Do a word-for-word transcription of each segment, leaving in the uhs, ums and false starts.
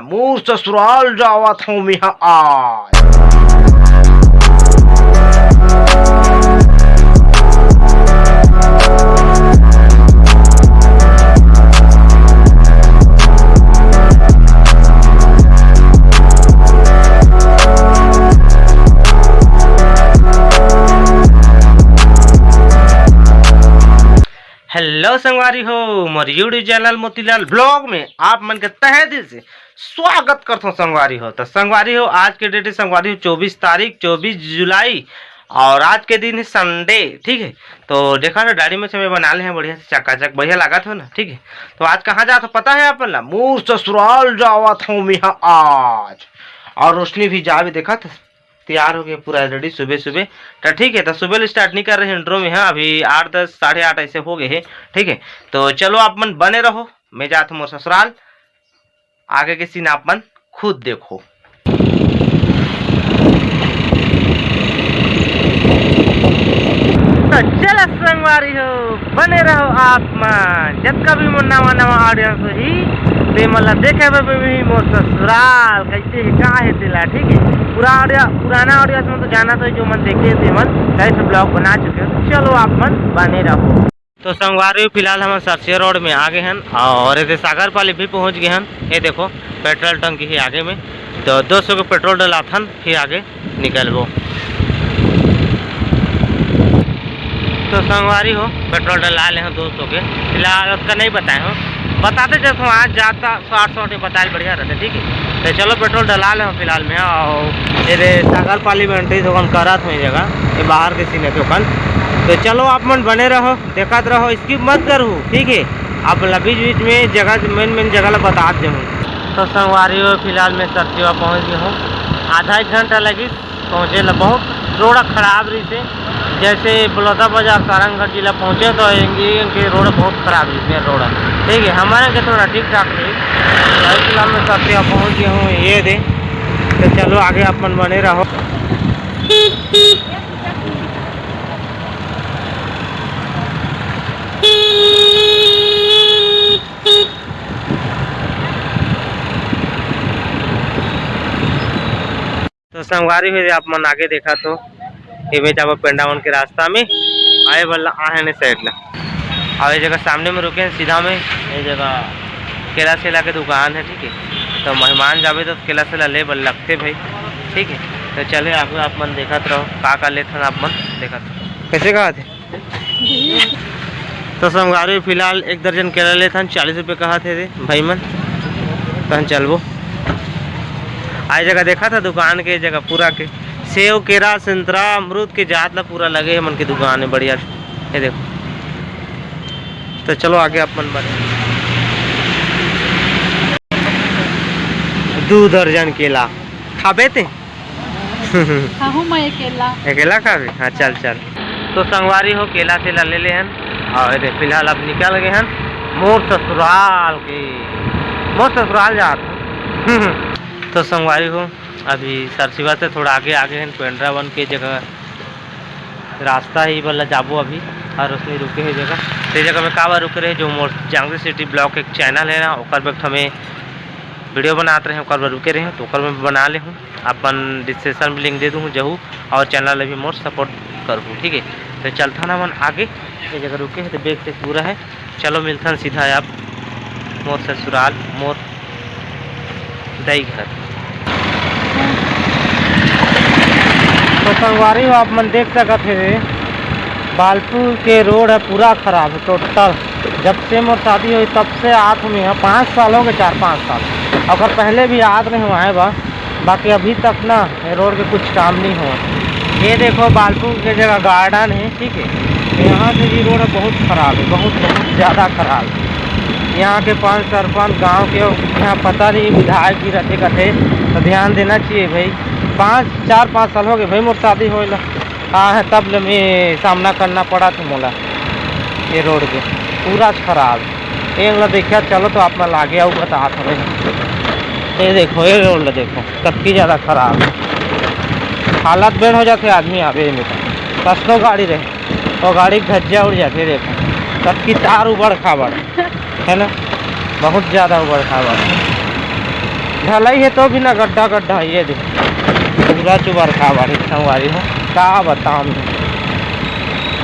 मोर ससुराल जावत हूँ मैं आज। हेलो संगवारी हो, मोर YouTube चैनल मोतीलाल ब्लॉग में आप मन के तहे दिल से स्वागत करथों संगवारी हो। तो संगवारी हो, आज के डेट है संगवारी हो चौबीस तारीख, चौबीस जुलाई, और आज के दिन है संडे, ठीक है। तो देखा ना, दाढ़ी मूछ मैं बना ले हैं बढ़िया से, चकाचक बढ़िया लागत हो ना, ठीक है। तो आज कहाँ जात हो पता है आप मन ला? मोर ससुराल जावत हूँ मैं आज। और रोशनी भी जावे, देखा था, तैयार हो गए पूरा रेडी सुबह सुबह। तो ठीक है, तो सुबह स्टार्ट नहीं कर रहे इंट्रो में, हाँ, अभी आठ दस, साढ़े आठ ऐसे हो गए हैं, ठीक है। तो चलो आप मन बने रहो, मैं जात हूँ मोर ससुराल, आगे के सीन आप मन खुद देखो। तो चलो संगवारी हो, बने रहो आप मन, जतका भी मोर नवा नवा ऑडियंस होही, ते मन ला देखे बर भी मोर ससुराल कैसे है, का है तेला, ठीक है। पूरा ऑडियंस, पुराना ऑडियंस मन तो जानत हो, जो मन देखे ते मन कई ठो ब्लॉग बना चुके हो। चलो आप मन बने रहो। तो संगवारी हो, फिलहाल हमन सरसिया रोड में आ गए हन और एदे सागर पाली भी पहुंच गए हन। ये देखो, पेट्रोल टंकी है आगे में, तो दो सौ के पेट्रोल डलाथन, फिर आगे निकलबो। तो संगवारी हो, पेट्रोल डला ले हूँ दो सौ के, फिलहाल उसका नहीं बताए हूँ, बताते जब हम आज जाता साठ सौ के बताए बढ़िया रहते, ठीक है। तो चलो पेट्रोल डला ले हूँ फिलहाल में, और ये रे सागर पाली में एंट्री तो कौन करत हुई जगह, ये बाहर के सीन है तो कन। तो चलो आप मन बने रहो, देखत रहो, स्किप मत करू, ठीक है। आप ला बीच बीच में जगह, मेन मेन जगह ला बतात देहूँ। तो संगवारी हो, फिलहाल मैं सरसिया पहुँच गया हूँ, आधा एक घंटा लगी पहुँचे ला। बहुत रोड खराब रही से, जैसे बलौदा बाजार सारंगढ़ जिला पहुँचे तो ये इनके रोड बहुत खराब रही से रोड, ठीक है। हमारे के थोड़ा ठीक ठाक रही। तो फिलहाल मैं सरसिया पहुँच गया हूँ, ये दे। तो चलो आगे आप मन बने रहो। तो संगवारी हो, आप मन आगे देखा तो एमे जाबो पेंडा मन के रास्ता में, आए वाला आहे ने साइड ला। और ये जगह सामने में रुके हैं सीधा में, ये जगह केला सेला के दुकान है, ठीक है। तो मेहमान जाबे तो केला सेला ले बर लगते भाई, ठीक है। तो चले आगे आप मन देखत रहो, का का लेथन आप मन देखत रहो। कैसे कहा थे? तो संगवारी, फिलहाल एक दर्जन केला लेथन, चालीस रुपये कहा थे रे भाई मन। तहन चलबो। आए जगह देखा था दुकान के, जगह पूरा के सेव, केरा, संतरा, अमरूद के जात ला पूरा लगे है मन के दुकान में बढ़िया। ये देखो, तो चलो आगे आप मन बढ़े। दू दर्जन केला खाबे ते? खाहूँ मैं अकेला। अकेला खाबे? हाँ, चल चल। तो संगवारी हो, केला तेला ले ले हन और ये फिलहाल अब निकल गए हन मोर ससुराल के, मोर ससुराल जात हन। तो संगवारी हो, अभी सरसिया से थोड़ा आगे आगे हन, पेंडरा वन के जगह रास्ता ही वाला जाबो अभी। और उसमें रुके है जगह, ते जगह में काबर रुके रहे, जो मोर जांगरी सिटी ब्लॉग एक चैनल है ना, ओकर पे हमें वीडियो बनात रहे, ओकर बर रुके रहे, तो ओकर में बना ले हूँ। अपन डिस्क्रिप्शन में लिंक दे दूँ जहू, और चैनल ला भी मोर सपोर्ट करहू, ठीक है। तो चलथन हमन आगे, ये जगह रुके है तो बैग तैग पूरा है। चलो मिलथन सीधा आप मोर ससुराल, मोर दई घर। तो संगवारी हो, आप मन देख सकत हे, बालपुर के रोड है पूरा खराब है टोटल। जब से मोर शादी हुई तब से आत में है, पाँच साल हो गए, चार पाँच साल। अगर पहले भी आत नहीं हुआ है बा, बाकी अभी तक ना ये रोड के कुछ काम नहीं हुआ। ये देखो, बालपुर के जगह गार्डन है, ठीक है। तो यहाँ से भी रोड बहुत खराब है, बहुत बहुत ज़्यादा खराब है। यहाँ के पंच सरपंच गांव के, यहाँ पता नहीं विधायक भी रहते कथे, तो ध्यान देना चाहिए भाई। पाँच, चार पाँच साल हो गए भाई मोर शादी होए ला, हाँ है, तब ले मैं सामना करना पड़ा था मोला ये रोड के, पूरा खराब। एक ला देखिया, चलो तो आप मन लागे आऊ बतात हवे। ये देखो, ये रोड ला देखो, कतकी ज़्यादा खराब है। हालत बेड़ हो जाते आदमी आवे में तो। कतनो गाड़ी रहे, वो गाड़ी के धज्जा उड़ जाते, देखो, कतकी तार उबड़ खाबड़, है ना, बहुत ज़्यादा उबड़ खाबड़। ढलाई है तो भी ना गड्ढा गड्ढा, ये देख, पूरा चुबरखा बाड़ी संगवारी हो, का बताऊँ मैं।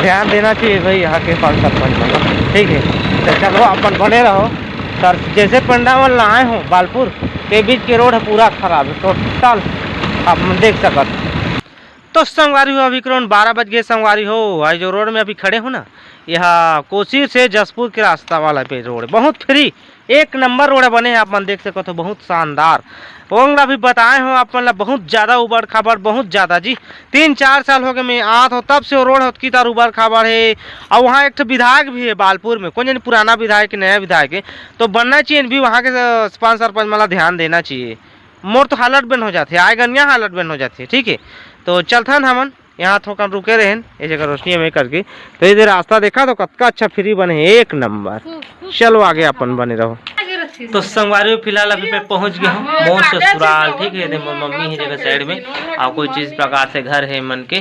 ध्यान देना चाहिए भाई यहाँ के पाँच सरपंच मन, ठीक है। तो चलो, अपन बने रहो सर। जैसे पंडा मन ला आए हो बालपुर के बीच के रोड है, पूरा खराब है टोटल, आप मन देख सकत। तो संगवारी हो, अभी करीबन बारह बज गए संगवारी हो। आज जो रोड में अभी खड़े हो ना, यहाँ कोसीर से जसपुर के रास्ता वाला पे रोड, बहुत फ्री, एक नंबर रोड बने है, आप मन देख सकत हो, बहुत शानदार। ओंगला भी बताए हो आप मन ला, बहुत ज्यादा उबड़ खाबड़, बहुत ज्यादा जी। तीन चार साल हो गए मैं आत हो, तब से वो रोड होतकी तार उबड़ खाबड़ है। और वहाँ एक ठो विधायक भी है बालपुर में, कौन जानी पुराना विधायक कि नया विधायक है, तो बनना चाहिए भी वहाँ के सरपंच, सरपंच मन ला ध्यान देना चाहिए। मोर तो हालत बन हो जाथे, आय गनिया हालत बन हो जाथे, ठीक है। तो चलथन हमन, यहाँ थोकन रुके रहेन, ये जगह रोशनी में करके। तो ये दे रास्ता देखा तो कतका अच्छा फ्री बने हे, एक नंबर। चलो आगे अपन बने रहो। तो संगवारी हो, फिलहाल अभी मैं पहुँच गया हूँ मोर ससुराल, ठीक है। ये दे मोर मम्मी है जगह साइड में, और कोई चीज प्रकार से घर है मन के।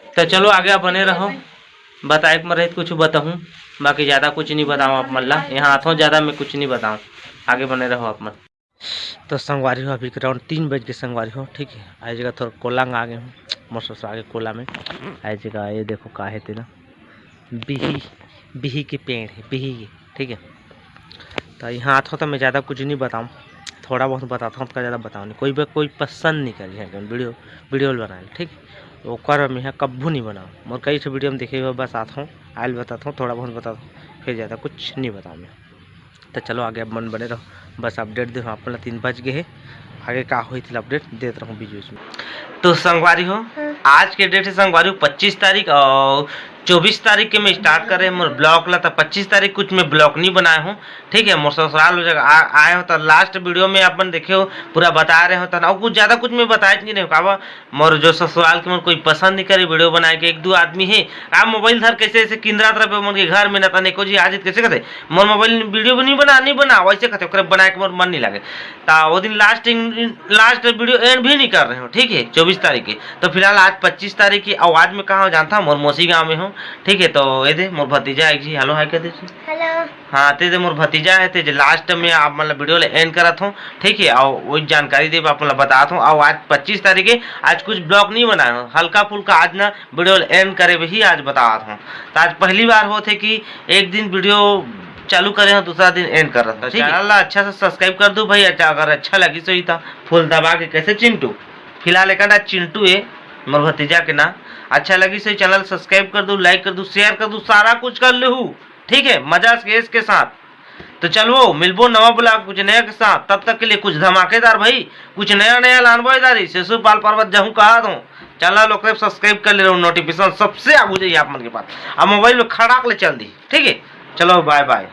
तो चलो आगे आप बने रहो, बताए के मन रहे तो कुछ बताऊँ, बाकी ज्यादा कुछ नहीं बताऊँ आप मन ला। यहाँ आथो, ज्यादा मैं कुछ नहीं बताऊँ, आगे बने रहो आप मन। तो संगवारी हो, अभी के राउंड तीन बज के संगवारी हो, ठीक है। आज जगह थोड़ा कोला में आ गए हूँ, मोर ससुराल के कोला में। आज जगह ये देखो का है तेला, बिही, बिही के पेड़ है, बिही के, ठीक है। तो यहाँ आथो तो मैं ज़्यादा कुछ नहीं बताऊँ, थोड़ा बहुत बताता हूँ, ज़्यादा बताऊँ नहीं। कोई बे-, कोई पसंद नहीं करी है वीडियो, वीडियो बनाए, ठीक। ओकर मैं कब्बू नहीं बनाऊँ। मोर कई ठो वीडियो में देखे हुए बस आथो, आयल बताता हूँ, थोड़ा बहुत बताता हूँ, फिर ज़्यादा कुछ नहीं बताऊँ मैं। तो चलो आगे अब मन बने रहो, बस अपडेट दे आप मन ला। तीन बज गए है, आगे का होई तेला अपडेट देत रहूँ बीच बीच में। तो संगवारी हो, हाँ। आज के डेट है संगवारी हो पच्चीस तारीख, और चौबीस तारीख के मैं स्टार्ट करे मोर ब्लॉग ला। तो पच्चीस तारीख कुछ मैं ब्लॉग नहीं बनाए हूँ, ठीक है। मोर ससुराल हो जगह आ, आए हो तो लास्ट वीडियो में अपन देखे हो, पूरा बता रहे हो तो ना, और कुछ ज़्यादा कुछ मैं बताए नहीं रहे हो। काबर मोर जो ससुराल के मन कोई पसंद नहीं करे वीडियो बनाए के, एक दो आदमी है, आप मोबाइल धर कैसे ऐसे किंदरात रहे मन के घर में, ना तने को जी आज कैसे कहते, मोर मोबाइल वीडियो भी नहीं बना, नहीं बना, वैसे कहते ओकरे बनाए के मोर मन नहीं लगे। ता वो दिन लास्ट, लास्ट वीडियो एंड भी नहीं कर रहे हो, ठीक है, चौबीस तारीख के। तो फिलहाल आज पच्चीस तारीख की, और आज मैं कहाँ हूँ जानता हूँ, मोर मौसी गाँव में हूँ, ठीक है। तो ये दे मोर भतीजा एक जी, हेलो हाय कर दे। हेलो। हाँ, ते दे मोर भतीजा है, ते जे लास्ट में आप मतलब वीडियो ले एंड करत हो, ठीक है, और वही जानकारी देब आप मतलब बतात हो। और आज पच्चीस तारीख है, आज कुछ ब्लॉग नहीं बनाए हो, हल्का फुल्का आज ना वीडियो ले एंड करे भी आज बतात हो। तो आज पहली बार होत है कि एक दिन वीडियो चालू करे हो, दूसरा दिन एंड कर रहा, तो ठीक है। चैनल ला अच्छा से सब्सक्राइब कर दो भाई, अच्छा, अगर अच्छा लगी सही था फुल दबा के। कैसे चिंटू? फिलहाल एक अंडा चिंटू है मोर भतीजा के ना। अच्छा लगी सही, चैनल सब्सक्राइब कर दो, लाइक कर दो, शेयर कर दो, सारा कुछ कर लेहू, ठीक है, मजा के इसके साथ। तो चलो मिलबो नवा ब्लॉग कुछ नया के साथ, तब तक के लिए कुछ धमाकेदार भाई, कुछ नया नया लानबो इधर ही, सेसुर पाल पर्वत जहूँ कहा दो। चैनल ओकरे सब्सक्राइब कर ले रहो, नोटिफिकेशन सबसे आगू जाइए आप मन के पास, अब मोबाइल में खड़ाक ले चल दी, ठीक है। चलो बाय बाय।